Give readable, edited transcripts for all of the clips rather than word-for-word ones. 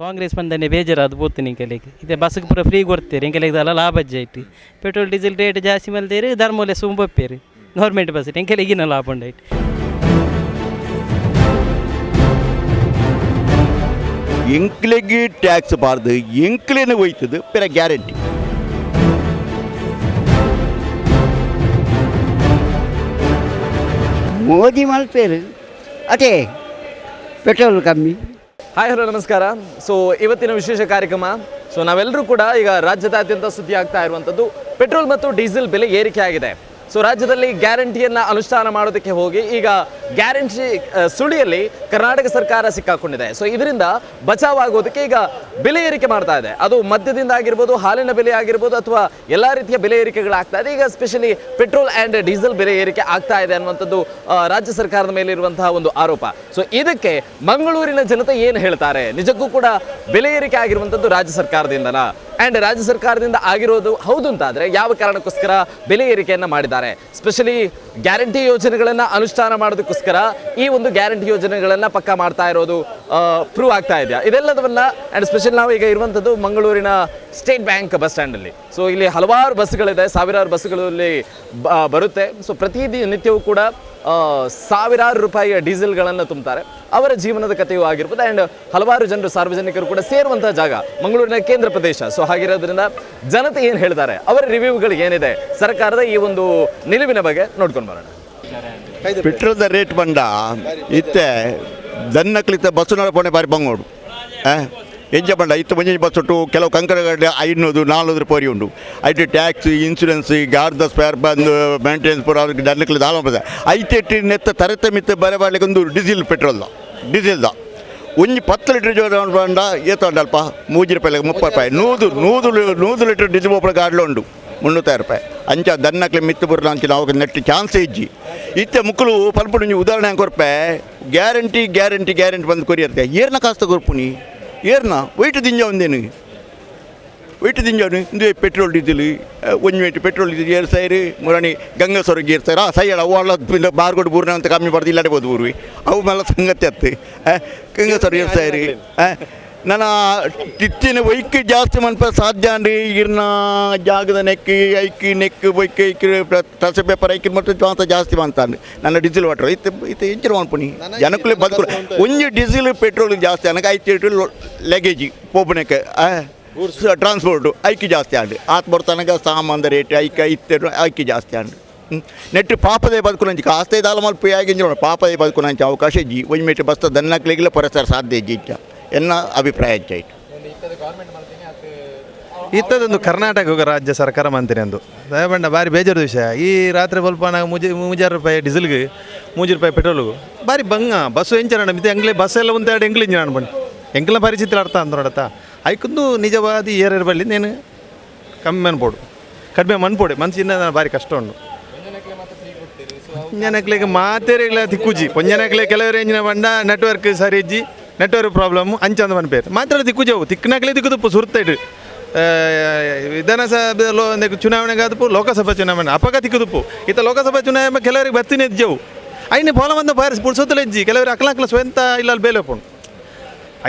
Congress ಬಂದನೆ ಬೇಜಾರಾದ ಪೋತು ಎಂಕಲೆಗ್. ಇತ್ತೆ ಬಸ್ಗೆ ಪೂರ ಫ್ರೀ ಕೊಡ್ತೇರು, ಎಂಕಲೆಗ್ ದಾಲ ಲಾಭ ಐಟ್. Petrol diesel rate ಜಾಸ್ತಿ ಮಲ್ದೇರು, ಧರ್ಮೋಲೆ ಸುಂಬಪ್ಪೇರು ಗೌರ್ಮೆಂಟ್ ಬಸ್, ಎಂಕಲೆಗಿನ ಲಾಭ ಉಂಡೈಟ್. ಎಂಕ್ಲೆಗ್ ಟ್ಯಾಕ್ಸ್ ಬಾರ್ದು, ಎಂಕ್ಲೇನೆ ಹೋಯ್ತದೆ ಪಿರ ಗ್ಯಾರಂಟಿ. ಮೋದಿ ಮಲ್ಪೇರು ಅದೇ ಪೆಟ್ರೋಲ್ ಕಮ್ಮಿ. ಹಾಯ್, ಹಲೋ, ನಮಸ್ಕಾರ. ಸೊ ಇವತ್ತಿನ ವಿಶೇಷ ಕಾರ್ಯಕ್ರಮ, ಸೊ ನಾವೆಲ್ಲರೂ ಕೂಡ ಈಗ ರಾಜ್ಯದಾದ್ಯಂತ ಸುದ್ದಿ ಆಗ್ತಾ ಇರುವಂಥದ್ದು ಪೆಟ್ರೋಲ್ ಮತ್ತು ಡೀಸೆಲ್ ಬೆಲೆ ಏರಿಕೆ ಆಗಿದೆ. ಸೊ ರಾಜ್ಯದಲ್ಲಿ ಗ್ಯಾರಂಟಿಯನ್ನ ಅನುಷ್ಠಾನ ಮಾಡೋದಕ್ಕೆ ಹೋಗಿ ಈಗ ಗ್ಯಾರಂಟಿ ಸುಳಿಯಲ್ಲಿ ಕರ್ನಾಟಕ ಸರ್ಕಾರ ಸಿಕ್ಕಾಕೊಂಡಿದೆ. ಸೊ ಇದರಿಂದ ಬಚಾವಾಗೋದಕ್ಕೆ ಈಗ ಬೆಲೆ ಏರಿಕೆ ಮಾಡ್ತಾ ಇದೆ. ಅದು ಮದ್ಯದಿಂದ ಆಗಿರ್ಬೋದು, ಹಾಲಿನ ಬೆಲೆ ಆಗಿರ್ಬೋದು, ಅಥವಾ ಎಲ್ಲ ರೀತಿಯ ಬೆಲೆ ಏರಿಕೆಗಳಾಗ್ತಾ ಇದೆ. ಈಗ specially petrol and diesel ಬೆಲೆ ಏರಿಕೆ ಆಗ್ತಾ ಇದೆ ಅನ್ನುವಂಥದ್ದು ರಾಜ್ಯ ಸರ್ಕಾರದ ಮೇಲಿರುವಂತಹ ಒಂದು ಆರೋಪ. ಸೊ ಇದಕ್ಕೆ ಮಂಗಳೂರಿನ ಜನತೆ ಏನು ಹೇಳ್ತಾರೆ? ನಿಜಕ್ಕೂ ಕೂಡ ಬೆಲೆ ಏರಿಕೆ ಆಗಿರುವಂಥದ್ದು ರಾಜ್ಯ ಸರ್ಕಾರದಿಂದನಾ? ಆ್ಯಂಡ್ ರಾಜ್ಯ ಸರ್ಕಾರದಿಂದ ಆಗಿರೋದು ಹೌದು ಅಂತಾದರೆ ಯಾವ ಕಾರಣಕ್ಕೋಸ್ಕರ ಬೆಲೆ ಏರಿಕೆಯನ್ನು ಮಾಡಿದ್ದಾರೆ? ಸ್ಪೆಷಲಿ ಗ್ಯಾರಂಟಿ ಯೋಜನೆಗಳನ್ನು ಅನುಷ್ಠಾನ ಮಾಡೋದಕ್ಕೋಸ್ಕರ ಈ ಒಂದು ಗ್ಯಾರಂಟಿ ಯೋಜನೆಗಳನ್ನು ಪಕ್ಕಾ ಮಾಡ್ತಾ ಇರೋದು ಪ್ರೂವ್ ಆಗ್ತಾ ಇದೆಯಾ? ಇದೆಲ್ಲದವನ್ನ ಆ್ಯಂಡ್ ಸ್ಪೆಷಲ್ ನಾವು ಈಗ ಇರುವಂಥದ್ದು ಮಂಗಳೂರಿನ state bank bus ಸ್ಟ್ಯಾಂಡಲ್ಲಿ. So ಇಲ್ಲಿ ಹಲವಾರು ಬಸ್ಗಳಿದೆ, ಸಾವಿರಾರು ಬಸ್ಗಳು ಇಲ್ಲಿ ಬರುತ್ತೆ. ಸೊ ಪ್ರತಿ ನಿತ್ಯವೂ ಕೂಡ ಸಾವಿರಾರು ರೂಪಾಯಿಯ ಡೀಸೆಲ್ಗಳನ್ನು ತುಂಬ್ತಾರೆ. ಅವರ ಜೀವನದ ಕಥೆಯೂ ಆಗಿರ್ಬೋದು. ಆ್ಯಂಡ್ ಹಲವಾರು ಜನರು, ಸಾರ್ವಜನಿಕರು ಕೂಡ ಸೇರುವಂತಹ ಜಾಗ ಮಂಗಳೂರಿನ ಕೇಂದ್ರ ಪ್ರದೇಶ. ಸೊ ಹಾಗಿರೋದ್ರಿಂದ ಜನತೆ ಏನು ಹೇಳ್ತಾರೆ, ಅವರ ರಿವ್ಯೂಗಳು ಏನಿದೆ ಸರ್ಕಾರದ ಈ ಒಂದು ನಿಲುವಿನ ಬಗ್ಗೆ ನೋಡ್ಕೊಂಡು ಬರೋಣ. ಪೆಟ್ರೋಲ್ದ ರೇಟ್ ಬಂಡ ಇತ್ತೆ ದನ್ನಕ್ಲಿತ್ತ ಬಸ್ಸು ನಡಪಣೆ ಬಾರಿ ಬಂಗೋಡು ಎಂಜ ಬಂಡ ಇತ್ತು ಒಂಜಿ ಬಸ್ ಉಂಟು. ಕೆಲವು ಕಂಕಣಗಡ್ಡೆ 500 400 ರೂಪಾಯಿ ಉಂಟು. ಐಟು ಟ್ಯಾಕ್ಸ್, ಇನ್ಶೂರೆನ್ಸ್, ಗಾರ್ದ ಸ್ಪೇರ್ ಬಂದು ಮೇಂಟೆನೆನ್ಸ್ ಪೂರ ಅವ್ರಿಗೆ ದನ್ನಕ್ಲಿ ದಾಲ ಬರ್ತದೆ. ಐತೆಟ್ಟಿ ನೆತ್ತ ತರತ ಮಿತ್ತ ಬರೆ ಬಾಡ್ಲಿಕ್ಕೆ ಒಂದು ಡೀಸೆಲ್ ಪೆಟ್ರೋಲ್ದ ಡೀಸೆಲ್ದ ಒಂಜಿ 10 ಲೀಟರ್ ಜೋರ ಬಂಡ ಏತ ಉಂಡಲ್ಪ 3 ರೂಪಾಯಿ 30 ರೂಪಾಯಿ ನೂದು ನೂದು 100 ಲೀಟರ್ ಡೀಸೆಲ್ ಒಬ್ಬರ ಗಾಡ್ಲು ಉಂಡು 300 ರೂಪಾಯಿ. ಅಂಚ ದನ್ನಕ್ಲೆ ಮಿತ್ತು ಬುರ್ಲ ಅಂಚಿನ ಅವಾಗ ನೆಟ್ಟು ಚಾನ್ಸ್ ಇಜ್ಜಿ. ಇತ್ತೆ ಮುಕ್ಕಲು ಪಲ್ಪುಡು ಒಂಜಿ ಉದಾಹರಣೆ ಕೊರ್ಪೆ. Guarantee guarantee guarantee ಬಂದು ಕೊರಿಯರ್ತೆ ಏರ್ನ ಕಾಸ್ತ ಕೊರ್ಪುನಿ, ಏರ್ನ ವೈಟ್ ದಿಂಜ ಒಂದೇನು ವೈಟ್ ದಿಂಜವನು ಇಂದು ಪೆಟ್ರೋಲ್ ಡೀಸೆಲ್ ಒಂಜಿ weight petrol diesel ಏರ್ ಸೈರು ಮುರಣಿ ಗಂಗಾಸ್ವರ ಗೇರ್ ಸೈರ್ ಆ ಸೈಯಡ ಅವು ಅಲ್ಲ ಬಾರ್ಗೋಡು ಬೂರ್ನ ಅಂತ ಕಮ್ಮಿ ಪಡ್ದು ಇಲ್ಲಾಡೆ ಬೋದು ಬೂರ್ವಿ ಅವು ಮೆಲ್ಲ ಸಂಗತಿ ಅತ್ತು ಗಂಗಾಸ್ವರ ಏರ್ ಸೈರು. ನನ್ನ ತಿತ್ತಿನ ವೈಕ್ ಜಾಸ್ತಿ ಮನ್ಪ ಸಾಧ್ಯ ಅಂದ್ರಿ ಇರ್ನ ಜಾಗದ ನೆಕ್ ಐಕ್ ನೆಕ್ ಬೈಕ್ ಐಕ್ ತಸೆ ಪೇಪರ್ ಐಕ್ ಮತ್ತು ಅಂತ ಜಾಸ್ತಿ ಅಂತಾನೆ. ನನ್ನ ಡೀಸೆಲ್ ವಾಟರ್ ಇತ್ತು ಇತ್ತು ಎಂಚಿನ ಮನ್ಪುನಿ ಜನಕ್ಕೂ ಬದುಕು. ಒಂಜಿ ಡೀಸೆಲ್ ಪೆಟ್ರೋಲ್ ಜಾಸ್ತಿ ಅನಕ ಐತೆ. ಲಗೇಜ್ ಪೋಪುನೆಕ್ ಟ್ರಾನ್ಸ್ಪೋರ್ಟು ಐಕಿ ಜಾಸ್ತಿ ಆಂಡ್ ಆತ್ ಬರ್ತನಕ ಸಾಮಾನ್ದ ರೇಟ್ ಐಕ ಇತ್ತೆ ಐಕಿ ಜಾಸ್ತಿ ಆಂಡ್. ನೆಟ್ ಪಾಪದೇ ಬದುಕುನಂಚಿ ಕಾಸ್ತೆ ದಾಲ ಮಲ್ಪ ಯಾಗಿಂಜ ಪಾಪದೇ ಬದುಕುನಂಚ ಅವಕಾಶ ಇಜ್ಜಿ. ಒಂಜಿ ಮೇಟ್ ಬಸ್ತ ದನ್ನಕ್ಲಿಗೆಲ್ಲ ಪರಸ್ಪರ ಸಾಧ್ಯ ಇಜ್ಜಿ ಇಚ್ಚ ಎನ್ನ ಅಭಿಪ್ರಾಯ ಹೆಚ್ಚಾಯ್ತು. ಇತ್ತದೊಂದು ಕರ್ನಾಟಕ ರಾಜ್ಯ ಸರ್ಕಾರ ಮಂತ್ರಿ ಅಂದು ದಯಬಂಡ ಭಾರಿ ಬೇಜಾರು ವಿಷಯ. ಈ ರಾತ್ರಿ ಬಲ್ಪ ನಾವು ಮುಜಿ 3 ರೂಪಾಯಿ ಡೀಸೆಲ್ಗೆ, 3 ರೂಪಾಯಿ ಪೆಟ್ರೋಲ್ಗೆ ಭಾರಿ ಬಂಗ ಬಸ್ಸು ಎಂಚನ ಮಿತ್ತೆ ಎಂಗ್ಲೆ ಬಸ್ ಎಲ್ಲ ಒಂದೆರಡು ಎಂಗ್ಲು ಇಂಜಿನ ಬಣ್ಣಿ ಎಂಕ್ಲ ಪರಿಸ್ಥಿತಿ ಅರ್ಥ ಅಂದ ನೋಡತ್ತ. ಐಕೊಂದು ನಿಜವಾದ ಏರ್ ಬಳ್ಳಿ ನೇನು ಕಮ್ಮಿ ಅನ್ಬೋಡು, ಕಡಿಮೆ ಮನ್ಪೊಡೆ ಮನ್ಸಿಂದ ಭಾರಿ ಕಷ್ಟ ಉಂಟು. ಪೊಂಜನಕ್ಲೆಗ್ ಮಾತೆರೆಗ್ಲ ತಿಕ್ಕುಜಿ. ಪೊಂಜನಕ್ಲೆ ಕೆಲವರು ಎಂಜಿನ ಬಂಡ ನೆಟ್ವರ್ಕ್ ಸರಿ ಇಜ್ಜಿ, ನೆಟ್ವರ್ಕ್ ಪ್ರಾಬ್ಲಮ್ ಅಂಚಂದ ಪನ್ಪೇರು ಮಾತ್ರ ತಿಕ್ಕುಜವು. ತಿಕ್ಕನಕ್ಲೆ ತಿಕ್ಕುದುಪ್ಪು ಸುರ್ತೈಡು ವಿಧಾನಸಭೆ ಲೋ ಚುನಾವಣೆಗೆ ಆದಪು ಲೋಕಸಭಾ ಚುನಾವಣೆ ಅಪಗ ತಿಕ್ಕುದುಪ್ಪು. ಇತ್ತ ಲೋಕಸಭಾ ಚುನಾವಣೆ ಕೆಲವರಿಗೆ ಬತ್ತಿನ ಇಜ್ಜವು. ಐನೇ ಪೋಲ ಬಂದ ಬಾರಿ ಪುರ್ಸೊತ್ತಲ ಇಜ್ಜಿ. ಕೆಲವರು ಅಕ್ಲ ಅಕ್ಲ ಸ್ವಂತ ಇಲ್ಲ ಬೇಲೆ ಪೋಣು.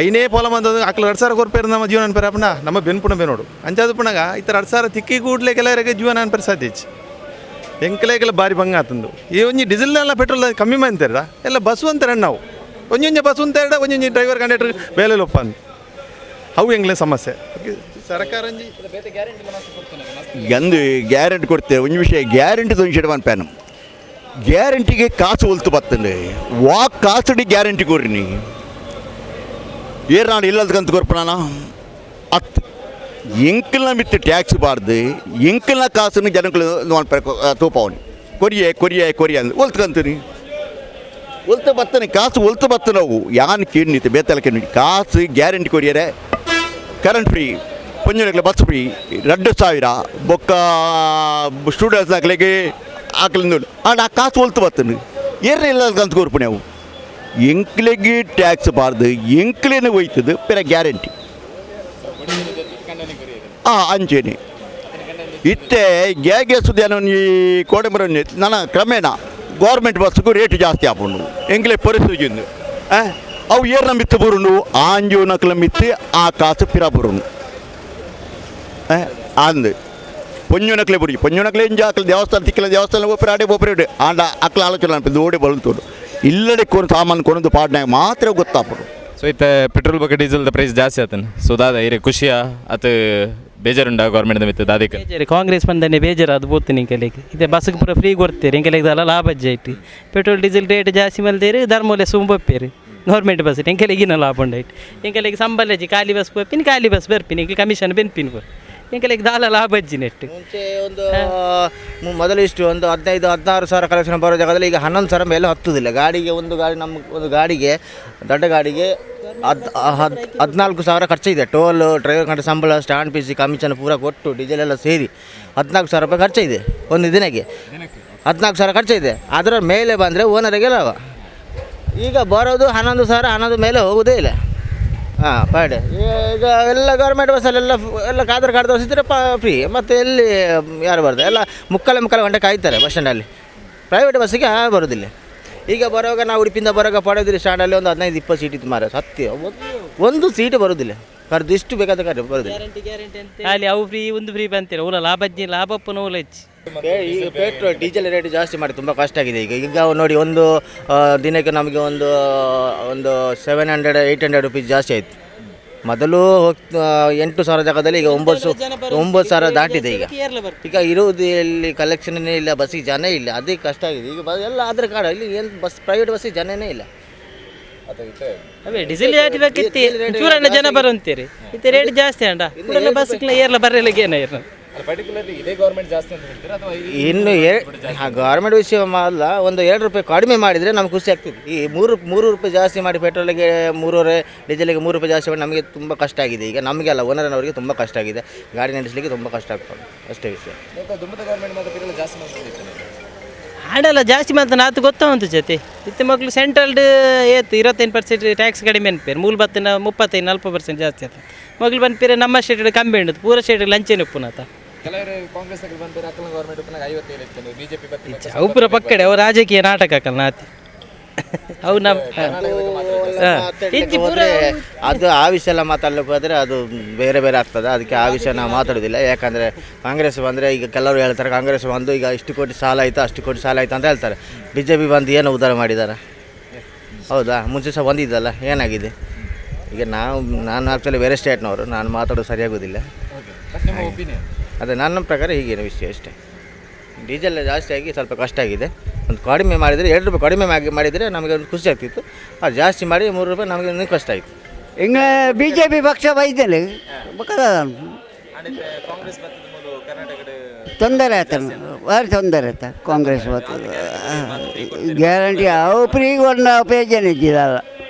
ಐನೇ ಪೋಲ ಬಂದ ಅಕ್ಲ 2000 ಕೊರ್ಪೇರು ನಮ್ಮ ಜೀವನ ಅನ್ಪೇರು ಅಪ್ಪಣ ನಮ್ಮ ಬೆನ್ಪುಣ ಬೇನೋಡು ಅಂಚಾದ ಪುಣಗ. ಇತರ 2000 ತಿಕ್ಕಿ ಕೂಡಲೇ ಕೆಲವರಿಗೆ ಜೀವನ ಅನ್ಪೇರು ಸಾಧ್ಯ ಇಜ್ಜಿ. ಎಂಕಲೇಗೆಲ್ಲ ಭಾರಿ ಬಂಗ ಆತಂದು. ಈ ಒಂಜಿ ಡೀಸೆಲ್ ಎಲ್ಲ ಪೆಟ್ರೋಲ್ ಕಮ್ಮಿ ಅಂತಾರ ಎಲ್ಲ ಬಸ್ಸು ಅಂತಾರೆ. ನಾವು ಒಂಜೊಂಜಿ ಬಸ್ ಅಂತ ಒಂಜೊಂಜಿ ಡ್ರೈವರ್ ಕಂಡಕ್ಟರ್ ಬೇಲೆ ಲೊಪ್ಪ ಅಂದ್ ಅವು ಎಂಗ್ಲೇ ಸಮಸ್ಯೆ ಸರ್ಕಾರ ಒಂಜಿ ಎಂದು ಗ್ಯಾರಂಟಿ ಕೊಡ್ತೇವೆ. ಒಂಜಿ ವಿಷಯ ಗ್ಯಾರಂಟಿ ತೊಂಚಿಡ ಪನ್ಪೇನು ಗ್ಯಾರಂಟಿಗೆ ಕಾಸು ಒಲ್ತು ಬತ್ತಂಡೆ ವಾ ಕಾಸುಡಿ ಗ್ಯಾರಂಟಿ ಕೊರ್ರಿ ಏರ್ ನಾನು ಇಲ್ಲದಕ್ಕಂತ ಕೊರ್ಪಣ ಅತ್ ಎಂಕಲ್ನ ಮಿತ್ತು ಟ್ಯಾಕ್ಸ್ ಬಾರ್ದು, ಎಂಕಲ್ನ ಕಾಸನ್ನು ಜನಗಳು ತೂಪವನಿ ಕೊರಿಯೆ ಕೊರಿಯೆ ಕೊರಿಯೆ ಅಂದ್ ಒಲ್ತ್ಕಂತೀನಿ ಒಲ್ತ ಬತ್ತನೆ ಕಾಸು ಒಲ್ತು ಬತ್ತ ನಾವು ಯಾನ್ ಕೇಳಿತ್ತು ಬೇತಲ ಕೇಳಿ ಕಾಸು ಗ್ಯಾರಂಟಿ ಕೊರಿಯರೆ ಕರೆಂಟ್ ಫ್ರೀ, ಪೊಂಜನಕ್ಲೆ ಬಸ್ ಫ್ರೀ, 2000 ಬೊಕ್ಕ ಸ್ಟೂಡೆಂಟ್ಸ್ ಹಾಕ್ಲಿಕ್ಕೆ ಆಕಲಿಂದ ಆಂಡ ಆ ಕಾಸು ಒಲ್ತು ಬತ್ತನು ಏರ್ನ ಇಲ್ಲ ಅಂತ ಕೊರ್ಪುಣೆ ಅವು ಎಂಕ್ಲೆಗ್ ಟ್ಯಾಕ್ಸ್ ಬಾರ್ದು ಎಂಕ್ಲೇನೆ ಹೋಯ್ತದೆ ಪಿರ ಗ್ಯಾರಂಟಿ ಆ ಅಂಚೇನೆ. ಇತ್ತೆ ಗ್ಯಾಗೆ ಸುದ್ದಿ ಈ ಕೋಡೆಮರ ನನ್ನ ಕ್ರಮೇಣ ಗೌರ್ಮೆಂಟ್ ಬಸ್ಗೂ ರೇಟ್ ಜಾಸ್ತಿ ಆಪುಂಡು. ಎಂಕ್ಲೆ ಪರಿಸ್ಥಿತಿ. ಅವು ಏರ್ನ ಮಿತ್ತು ಬರುಂಡು ಆಂಜೋನಕ್ಲ ಮಿತ್ತು ಆ ಕಾಸು ಪಿರ ಬರುಂಡು ಅಂದ್ ಪೊಂಜುನಕ್ಲೆ ಬುಡಿ ಪೊಂಜುನಕ್ಲೆ ಇಂಜ ಅಕ್ಲ ದೇವಸ್ಥಾನ ತಿಕ್ಕಲ ದೇವಸ್ಥಾನ ಬೋಪರೆ ಆಡೆ ಬೋಪರೆ ಆಂಡ ಅಕ್ಲ ಆಲೋಚನೆ ಅನ್ಪಿದ್ದು ಓಡೆ ಬಲುಂತೋಡು ಇಲ್ಲಡೆ ಕೊನು ಸಾಮಾನು ಕೊನೊಂದು ಪಾಡ್ನಾಗ ಮಾತ್ರ ಗೊತ್ತಾಪುಡು. ಸೊ ಇತ್ತೆ ಪೆಟ್ರೋಲ್ ಬೊಕ್ಕ ಡೀಸೆಲ್ದ ಪ್ರೈಸ್ ಜಾಸ್ತಿ ಆತನ. ಸೊ ದಾದ ಇರೆ ಖುಷಿಯಾ ಅತ್ ಬೇಜಾರುಂಡ ಗೌರ್ಮೆಂಟ್ ಮಿತ್ತು ದಾದಿಕ್? ಬೇಜಾರು, ಕಾಂಗ್ರೆಸ್ ಬಂದನೆ ಬೇಜಾರು. ಅದು ಬೋತು ನಿಂಕಲೆಗ್ ಇದೆ ಬಸ್ಗೆ ಪೂರ ಫ್ರೀ ಕೊಡ್ತೀರಿ, ಎಂಕಲೆಗ್ ದಾಲ ಲಾಭ ಐತಿ. Petrol diesel rate ಜಾಸ್ತಿ ಮಲ್ದೇರು, ಧರ್ಮೋಲೆ ಸುಂಬಪ್ಪೇರು. ಗೌರ್ಮೆಂಟ್ ಬಸ್ ಎಂಕಲೆಗಿನ ಲಾಭ ಉಂಡೈಟ್. ಎಂಕಲೆಗ್ ಸಂಬಲಜಿ, ಖಾಲಿ ಬಸ್ ಪೋಪಿನಿ, ಖಾಲಿ ಬಸ್ ಬರ್ಪಿನಿ, ಎಂಕಲ್ ಕಮಿಷನ್ ಬೆನ್ಪಿನಿ ಪೂರ. ಎಂಕಲೆಗ್ ದಾಲ ಲಾಭ ಅಜ್ಜಿ ನೆಟ್. ಮುಂಚೆ ಒಂದು ಮೊದಲು ಇಷ್ಟು ಒಂದು 15-16 ಸಾವಿರ ಕಲೆಕ್ಷನ್ ಬರೋ ಜಾಗದಲ್ಲಿ ಈಗ 11 ಸಾವಿರ ಮೇಲೆ ಹತ್ತುವುದಿಲ್ಲ ಗಾಡಿಗೆ. ಒಂದು ಗಾಡಿ ನಮ್ಮ ಒಂದು ಗಾಡಿಗೆ, ದೊಡ್ಡ ಗಾಡಿಗೆ 14,000 ಖರ್ಚಿದೆ. ಟೋಲ್, ಡ್ರೈವರ್ ಗಂಟೆ ಸಂಬಳ, stand fees, commission ಪೂರ ಕೊಟ್ಟು, ಡೀಸೆಲ್ ಎಲ್ಲ ಸೇರಿ 14,000 ರೂಪಾಯಿ ಖರ್ಚಿದೆ. ಒಂದು ದಿನಕ್ಕೆ 14,000 ಖರ್ಚಿದೆ. ಅದರ ಮೇಲೆ ಬಂದರೆ ಓನರಿಗೆ ಲಾಭ. ಈಗ ಬರೋದು 11,000, 11 ಮೇಲೆ ಹೋಗೋದೇ ಇಲ್ಲ. ಹಾಂ, ಪರ್ ಡೇ. ಈಗ ಎಲ್ಲ ಗೌರ್ಮೆಂಟ್ ಬಸ್ಸಲ್ಲೆಲ್ಲ ಎಲ್ಲ ಕಾದ್ರೆ ಕಾಡ್ದ ಬಸ್ ಇದ್ದರೆ ಫ್ರೀ. ಮತ್ತು ಎಲ್ಲಿ ಯಾರು ಬರ್ತಾರೆ? ಎಲ್ಲ ಮುಕ್ಕಾಲು ಮುಕ್ಕಾಲು ಗಂಟೆ ಕಾಯ್ತಾರೆ ಬಸ್ ಸ್ಟ್ಯಾಂಡಲ್ಲಿ. ಪ್ರೈವೇಟ್ ಬಸ್ಸಿಗೆ ಬರೋದಿಲ್ಲ. ಈಗ ಬರುವಾಗ ನಾವು ಉಡುಪಿಯಿಂದ ಬರುವಾಗ ಪಡೋದಿಲ್ಲ. ಸ್ಟ್ಯಾಂಡಲ್ಲಿ ಒಂದು 15-20 ಸೀಟ್ ಇತ್ತು ಮಾರ, ಸತ್ಯ ಒಂದು ಸೀಟ್ ಬರೋದಿಲ್ಲ. ಕರೆದು ಇಷ್ಟು ಬೇಕಾದ ಕರೆ ಬರೋದಿಲ್ಲ. ಗ್ಯಾರಂಟಿ ಗ್ಯಾರಂಟಿ ಅಂತ ಅಲ್ಲಿ ಅವು ಫ್ರೀ ಒಂದು ಫ್ರೀ ಬಂತೀರ ಓಲ ಲಾಭಜ್ಜಿ ಲಾಭಪ್ಪನ ಓಲ ಹೆಚ್ಚು. ಈಗ petrol diesel rate ಜಾಸ್ತಿ ಮಾಡಿ ತುಂಬ ಕಷ್ಟ ಆಗಿದೆ. ಈಗ ಈಗ ನೋಡಿ, ಒಂದು ದಿನಕ್ಕೆ ನಮಗೆ ಒಂದು ಒಂದು 700 800 ರುಪೀಸ್ ಜಾಸ್ತಿ ಆಯಿತು. ಮೊದಲು ಹೋಗ್ 8,000 ಜಾಗದಲ್ಲಿ ಈಗ 9,000 ದಾಟಿದೆ ಈಗ. ಈಗ ಇರುವುದು ಇಲ್ಲಿ ಕಲೆಕ್ಷನ್ನೇ ಇಲ್ಲ, ಬಸ್ಸಿಗೆ ಜನ ಇಲ್ಲ, ಅದೇ ಕಷ್ಟ ಆಗಿದೆ ಈಗ. ಎಲ್ಲ ಅದರ ಕಾರಣ ಇಲ್ಲಿ ಏನು ಬಸ್, ಪ್ರೈವೇಟ್ ಬಸ್ಸಿಗೆ ಜನನೇ ಇಲ್ಲ. ಅವೇ ಡೀಸೆಲ್ ಜಾಸ್ತಿ ಬೇಕಿತ್ತು, ಚೂರನ್ನ ಜನ ಬರುವಂತೀರಿ. ಇತ್ತೆ ರೇಟ್ ಜಾಸ್ತಿ ಅಂಡ ಕೂಡಲೇ ಬಸ್ ಏರ್ಲ ಬರಲಿಲ್ಲ ಏನ ಏರ್ಲ. ಪರ್ಟಿಕ್ಯುಲರ್ಲಿ ಇದೇ ಗೌರ್ಮೆಂಟ್ ಜಾಸ್ತಿ ಅಂತ ಹೇಳ್ತೀರಾ ಅಥವಾ ಇನ್ನು ಗೌರ್ಮೆಂಟ್ ವಿಷಯ ಅಲ್ಲ, ಒಂದು 2 ರೂಪಾಯಿ ಕಡಿಮೆ ಮಾಡಿದರೆ ನಮ್ಗೆ ಖುಷಿ ಆಗ್ತಿದೆ. ಈ ಮೂರು ಮೂರು ರೂಪಾಯಿ ಜಾಸ್ತಿ ಮಾಡಿ, ಪೆಟ್ರೋಲಿಗೆ ಮೂರುವರೆ, ಡೀಸೆಲಿಗೆ 3 ರೂಪಾಯಿ ಜಾಸ್ತಿ ಮಾಡಿ ನಮಗೆ ತುಂಬ ಕಷ್ಟ ಆಗಿದೆ. ಈಗ ನಮಗೆ ಅಲ್ಲ, ಓನರ್ನವರಿಗೆ ತುಂಬ ಕಷ್ಟ ಆಗಿದೆ. ಗಾಡಿ ನಡೆಸಲಿಕ್ಕೆ ತುಂಬ ಕಷ್ಟ ಆಗ್ತದೆ, ಅಷ್ಟೇ ವಿಷಯ. ದುಂಬದ ಗೌರ್ಮೆಂಟ್ ಮಾತ್ರ ಪೆಟ್ರೋಲ್ ಜಾಸ್ತಿ ಮಾಡ್ಕೊಂಡಿತ್ತು. ಆಡಲ್ಲ ಜಾಸ್ತಿ ಮಾತ್ರ ನಾತು ಗೊತ್ತಾ ಉಂಟು ಜೊತೆ. ಇತ್ತೆ ಮಗ್ಳು ಸೆಂಟ್ರಲ್ಡ್ ಏತು 25% ಟ್ಯಾಕ್ಸ್ ಕಡಿಮೆ ಅನ್ಪೇರು, ಮೂಲ ಬತ್ತಿನ 35-40% ಜಾಸ್ತಿ ಆಯ್ತು. ಮಗ್ಳು ಬಂದ್ಪೇರೆ ನಮ್ಮ ಸ್ಟೇಟ್ ಕಮ್ಮಿ ಉಂಟು, ಪೂರ ಸ್ಟೇಟ್ ಲಂಚೇನೆ ಉಪ್ಪುನಾತ. ಕೆಲವರು ಕಾಂಗ್ರೆಸ್ ಬಂದರೆ ಅಕ್ಕಲ ಗೌರ್ಮೆಂಟ್ 57 ಇತ್ತು, ಬಿಜೆಪಿ. ಅವು ಪೂರ ಪಕ್ಕಡೆ ಅವು ರಾಜಕೀಯ ನಾಟಕ ಹಾಕಲ್ಲ ನಾತಿ ಅವು ನಮ್ಮ ಇಜ್ಜಿ ಪೂರ. ಹೋದ್ರೆ ಅದು ಆ ವಿಷಯ ಎಲ್ಲ ಮಾತಾಡ್ಲಿಕ್ಕೆ ಹೋದರೆ ಅದು ಬೇರೆ ಬೇರೆ ಆಗ್ತದೆ. ಅದಕ್ಕೆ ಆ ವಿಷಯ ನಾವು ಮಾತಾಡೋದಿಲ್ಲ. ಯಾಕಂದರೆ ಕಾಂಗ್ರೆಸ್ ಬಂದರೆ ಈಗ ಕೆಲವರು ಹೇಳ್ತಾರೆ, ಕಾಂಗ್ರೆಸ್ ಬಂದು ಈಗ ಇಷ್ಟು ಕೋಟಿ ಸಾಲ ಆಯಿತು, ಅಷ್ಟು ಕೋಟಿ ಸಾಲ ಆಯಿತು ಅಂತ ಹೇಳ್ತಾರೆ. ಬಿಜೆಪಿ ಬಂದು ಏನು ಉದ್ಧಾರ ಮಾಡಿದ್ದಾರೆ? ಹೌದಾ? ಮುಂಚೆ ಸಹ ಬಂದಿದ್ದಲ್ಲ, ಏನಾಗಿದೆ ಈಗ? ನಾನು ಆ್ಯಕ್ಚುಲಿ ಬೇರೆ ಸ್ಟೇಟ್ನವರು, ನಾನು ಮಾತಾಡೋದು ಸರಿಯಾಗೋದಿಲ್ಲ. ಅದೇ ನನ್ನ ಪ್ರಕಾರ ಹೀಗೇನು ವಿಷಯ ಅಷ್ಟೇ. ಡೀಸೆಲ್ ಜಾಸ್ತಿ ಆಗಿ ಸ್ವಲ್ಪ ಕಷ್ಟ ಆಗಿದೆ. ಒಂದು ಕಡಿಮೆ ಮಾಡಿದರೆ, 2 ರೂಪಾಯಿ ಕಡಿಮೆ ಮಾಡಿದರೆ ನಮಗೆ ಒಂದು ಖುಷಿ ಆಗ್ತಿತ್ತು. ಅದು ಜಾಸ್ತಿ ಮಾಡಿ 3 ರೂಪಾಯಿ, ನಮಗೆ ಇನ್ನೂ ಕಷ್ಟ ಆಯಿತು. ಹಿಂಗೆ ಬಿಜೆಪಿ ಪಕ್ಷ ಬೈದಲೆ ಬೊಕ್ಕದ. ಕಾಂಗ್ರೆಸ್ ಬರ್ತದ ಮೂಲು ಕರ್ನಾಟಕದ. ತೊಂದರೆ ಆಯ್ತು, ಭಾರಿ ತೊಂದರೆ ಆಯ್ತು. ಕಾಂಗ್ರೆಸ್ ಬರ್ತದೆ ಗ್ಯಾರಂಟಿ, ಅವು ಫ್ರೀ ಒಂದು ಪ್ರಯೋಜನ ಇದ್ದಿದ್ದಲ್ಲ.